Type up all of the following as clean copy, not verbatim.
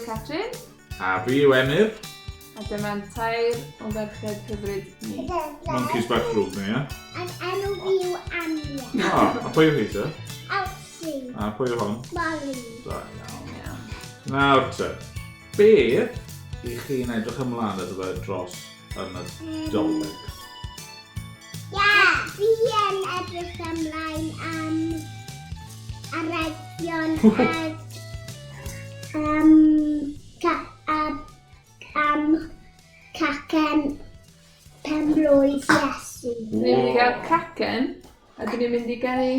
Catrin. A fi yw Emyr. A dyma'n tair o ferched hyfryd ni. Monkeys bach drwg ni, ie? Ac enw fi yw Anya. O, a pwy yw hi te? Elsie. A pwy yw hon? Molly. Da iawn. Nawr te, beth i chi'n edrych ymlaen iddo fe dros y Nadolig? Ie, fi yn edrych ymlaen am aregion ag um, ca, a, am cacen penblwydd Iesu. Dyn ni'n mynd i gael cacen, a dyn ni'n mynd i ganu...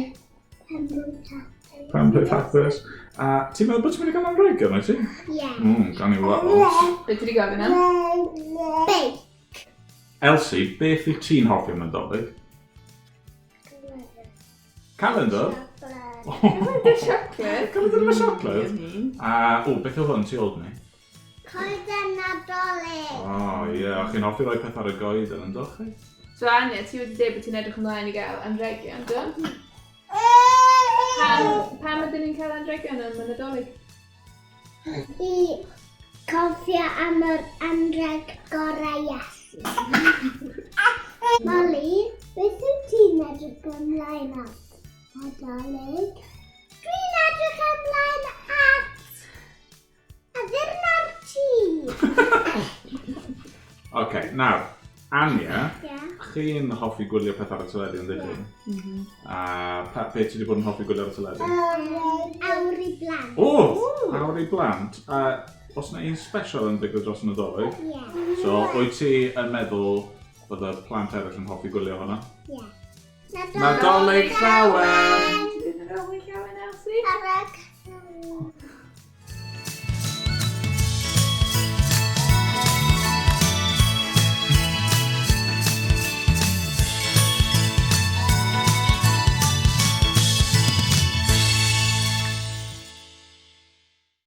Penblwydd hapus. Penblwydd hapus. A ti'n meddwl bod ti'n mynd i gael anrheg yna, ti? Ie. Gawn ni weld. Be ti wedi gofyn am? Beic. Elsie, beth wyt ti'n hoffi am Nadolig? Calendar? Calendar siocled. Calendar efo siocled? A, o, beth yw hwn tu ôl ni? Coeden Nadolig. O, ie, yeah. Chi'n hoffi rhoi peth ar y goeden, yn dych chi? So Anya, ti wedi dweud bod ti'n edrych ymlaen i gael anrhegion, do? Pam, pam ydyn ni'n cael anrhegion am y Nadolig? I cofio am yr anrheg gorau Iesu. Molly, beth wyt ti'n edrych ymlaen at Nadolig? Dwi'n edrych ymlaen at addurno'r tŷ. Oce, nawr, Anya, Ie. chi'n hoffi gwylio peth ar y teledu, yn dych chi? A pa, be ti wedi bod yn hoffi gwylio ar y teledu? Awr i blant. O, awr i blant. A os yna un special yn digwydd dros y Nadolig? Ie. So, wyt ti yn meddwl bod y plant eraill yn hoffi gwylio hwnna? Ie. Nadolig Llawen!